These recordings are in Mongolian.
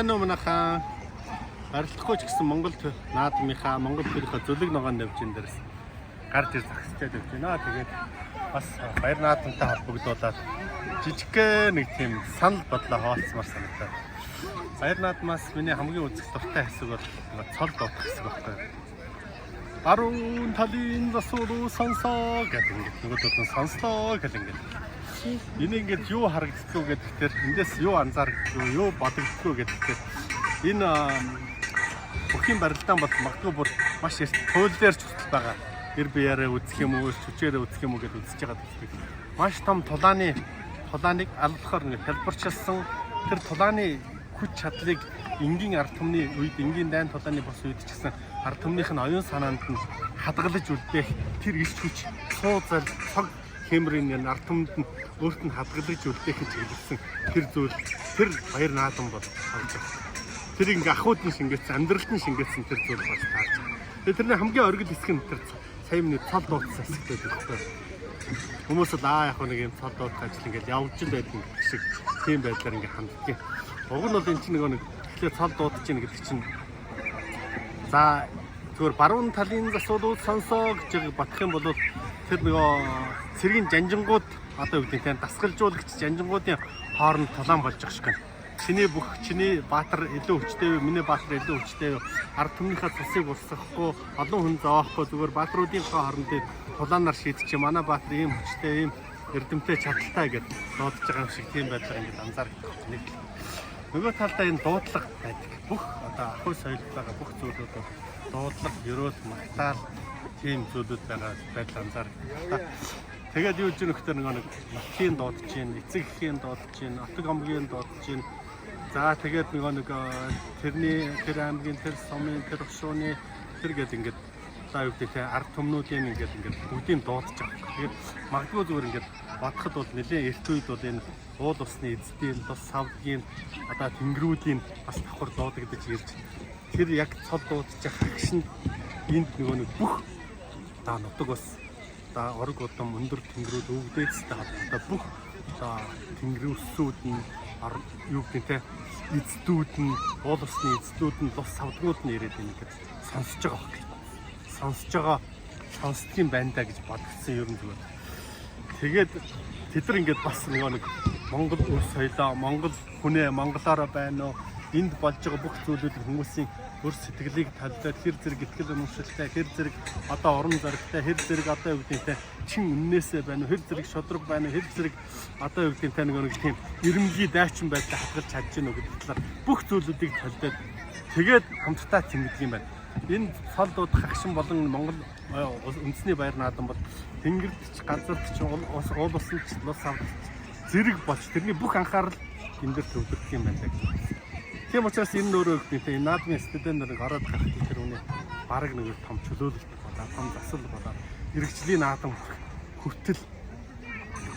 Сайн уу, манайхаа. Барилдахгүй ч гэсэн Монгол наадмынхаа, Монгол төрийнхөө зүлэг ногоон давжин дээрс гарч ир зогсчоод явж байна. Тэгээд бас баяр наадамтай холбогдуулаад жижигхэн нэг тийм санал бодлоо хуваалцмаар санагдаад. Баяр наадмаас миний хамгийн үзэх дуртай хэсэг бол цол дуудах хэсэг байхгүй. Баруун талын засвар сонсоо гэдэг, ингээд нөгөөдөл нь сонслоо гэл ингээд. Энэ ингээд юу харагддгүү гэдэг тэр эндээс юу анзаарагддгүү, юу бодогддгүү гэдэг тэр энэ бүхийн барилдаан бол магадгүй бүр маш эрт хууль дээр ч хүртэл байгаа. Эр биеэрээ үзэх юм уу, хүчээрээ үзэх юм уу гэдээ үзэж байгаа гэдэг. Маш том тулааныг албахаар нэг хэлбэрчилсан тэр тулааны хүч чадлыг энгийн ард түмний үед, энгийн дайн тулааны бос үед ч гэсэн ард түмнийх нь оюун санаанд нь хадгалж үлдээх тэр илч хүч, суу зал, цог хэмрийн энэ ард түмэнд нь өөрт нь хадгалж үлдээх гэж хэлсэн тэр зүйл, тэр баяр наадам бол авч байгаа. Тэр ингээ ахуйд нь шингээсэн, амьдралд нь шингээсэн тэр зүйл болж таарч байгаа. Тэгээ тэрний хамгийн оргил хэсэг нь тэр сая миний цол дуудсан хэсэгтэй байхгүй. Хүмүүс л аа, яг нэг юм цол дуудах ажил ингээл явж л байдаг гэдэг шиг тийм байдлаар ингээ ханддаг. Уг нь бол эн чинь нөгөө нэг тэгэхээр цол дуудаж ийн гэдэг чинь, за, зүгээр баруун талын засвалууд сонсоо гэж байгааг бодох юм бол тэр нөгөө цэргийн жанжингууд, одоо юу гэдэг нь, дасгалжуулагч жанжингуудын хооронд тулаан болж байгаа шиг байна. Чиний бүх, чиний баатар илүү хүчтэй вэ? Миний баатар илүү хүчтэй вэ? Ард түмнийхээ цусыг урсгахгүй, олон хүн зовоохгүй, зүгээр баатруудынхаа хоорондын тулаанаар шийдчих. Манай баатар ийм хүчтэй, ийм эрдэмтэй, чадaltaй гэд дуудаж байгаа юм шиг тийм байдлаар ингэж анзаарах нэг. Нөгөө талдаа энэ дуудлага байдаг. Бүх одоо ахуй соёлд байгаа бүх зүйлүүд бол дуудлага, ерөөл, магтаал тийм зүйлүүд байгаа байдал анзаарах. Тэгээд юу гэж нөхдөр нөгөө нэг нутгийн дуудаж чинь, эцэг эхийн дуудаж чинь, отог омгийн дуудаж чинь. За, тэгээд нөгөө нэг тэрний тэр аймгийн, тэр сумын, тэр хошууны тэр гээд ингээд, одоо юу гэдэг те, ард түмнүүдийн ингээд бүгдийг дуудаж байгаа. Тэгээд магадгүй зүгээр ингээд бодоход бол нэлээд эрт үед бол энэ уул усны эздийн, тус савдгийн, одоо тэнгэрүүдийн бас давхар дуудагдаж ирж, тэр яг цол дуудаж байгаа хагшинд энд нөгөө нэг бүх одоо нутаг бас одоо орог удам өндөр тэнгэрүүд өвгдээцтэй холбоотой бүх одоо тэнгэрүүсүүд нь, юу гэдэг те, эздүүд нь, уул усны эздүүд нь, лус савдгууд нь ирээд ингээд сонсож байгаа баг гэж сонсож байгаа, сонсдгийн байна да гэж бодгдсон ер нь зүгээр. Тэгээд тэд нар ингээд бас нөгөө нэг Монгол өв соёлоо, Монгол хүнээ, монголоороо байна уу? Энд болж байгаа бүх зүйлүүд хүмүүсийн өр сэтгэлийг талдаад, хэр зэрэг итгэл үнэмшилтэй, хэр зэрэг одоо урам зоригтой, хэр зэрэг одоо юу гэдэг те, чин үннээсээ байна уу? Хэр зэрэг шудраг байна уу? Хэр зэрэг одоо юу гэдэг те, нөгөө нэг тийм ирэмгий дайчин байдлаа хадгалж чадж гэнэ үү гэдэг талаар бүх зүйлүүдийг талдаад, тэгээд хамтдаа тэмдэг юм байна. Энэ цол дуудах агшин болон Монгол үндэсний баяр наадам бол тэнгэрт ч, газарт ч, уул усанд ч, лус авд ч зэрэг болж тэрний бүх анхаарал энэ дэр төвлөрдөг юм байна гэж. Тийм учраас энэ өөрөө гэдэг энэ наадмын стадион дээр ороод гарах тэр үний бараг нэг том чөлөөлөлт болоо, том засал болоо, эргэжлийн наадам хүртэл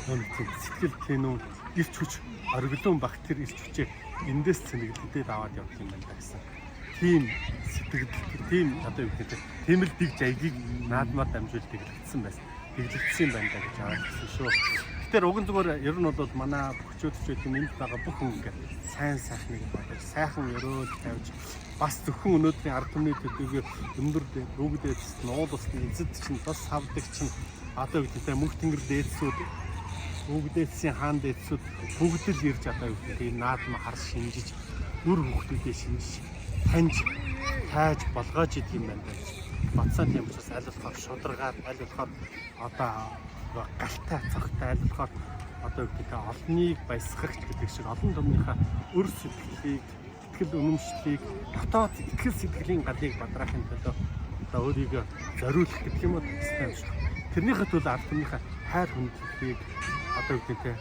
нэг тийм сэтгэл тэнүү, ирч хүч ориглон бах, тэр ирч хүчээ эндээс цэнэглэгдээд аваад явдаг юм байна гэсэн. Тийм сэтгэл, тийм одоо юу гэдэг тийм л дэг жаягийг наадмаар дамжуулж дэглэгдсэн байсан. Дэглэгдсэн юм байна да гэж аваад ирсэн шүү. Тэгэхээр уг нь зүгээр ер нь бол манай бөхчүүд ч гэдэг энд байгаа бүх хүн ингээд сайн сайхныг бодож, сайхан ерөөл тавьж, бас зөвхөн өнөөдрийн ард түмний төдийгүй өндөр өвгдээдс, нуул усны эзэд чинь, тус савдаг чинь, одоо юу гэдэг мөнх тэнгэр дээдсүүд, өвгдээдсийн хаан дээдсүүд бүгд л ирж, одоо юу гэдэг энэ наадам хар шинжиж, үр хүүхдүүдээ шинжиж, таньж, тааж болгоож идэг юм байна гэж бодсон. Тийм учраас аль болохоор шударгаар, аль болохоор одоо галтай цогтой, аль болохоор одоо юу гэдэг олныг баясгагч гэдэг шиг олон түмнийхээ өр сэтгэлийг, итгэл үнэмшлийг, дотоод итгэл сэтгэлийн галыг бадраахын төлөө одоо өөрийгөө зориулах гэдэг юм уу гэсэн юм шиг. Тэрнийхээ төлөө ард түмнийхээ хайр хүндлэлийг одоо юу гэдэг те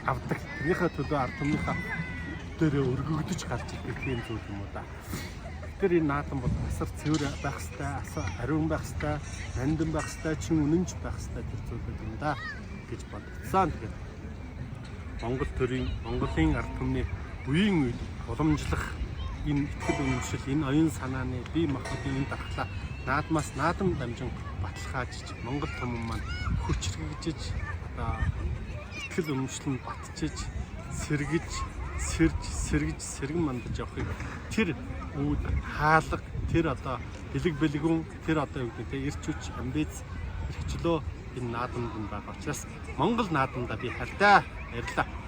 авдаг. Тэрнийхээ төлөө ард түмнийхээ дээрээ өргөгдөж гарч ирдэг тийм зүйл юм уу да. Тэр энэ наадам бол асар цэвэр байх хэвээр, асар ариун байх хэвээр, нандин байх хэвээр, чин үнэнч байх хэвээр тэр зүйлүүд юм да гэж бодогдсон. Тэгээд Монгол төрийн, Монголын ард түмний үеийн үед уламжлах энэ итгэл үнэмшил, энэ оюун санааны бие махбодын энэ дархлаа наадмаас наадам дамжин баталгаажиж, Монгол түмэн маань хүчрэгжиж, одоо итгэл үнэмшил нь батчиж, сэргэж сэрж, сэргэж, сэргэн мандаж явахыг тэр үүд хаалга, тэр одоо бэлэг бэлгүүн, тэр одоо юу гэдэг те эрч хүч, амбиц, эрхчлөө энэ наадамд нь байгаа учраас Монгол наадамдаа би хайртай. Баярлалаа.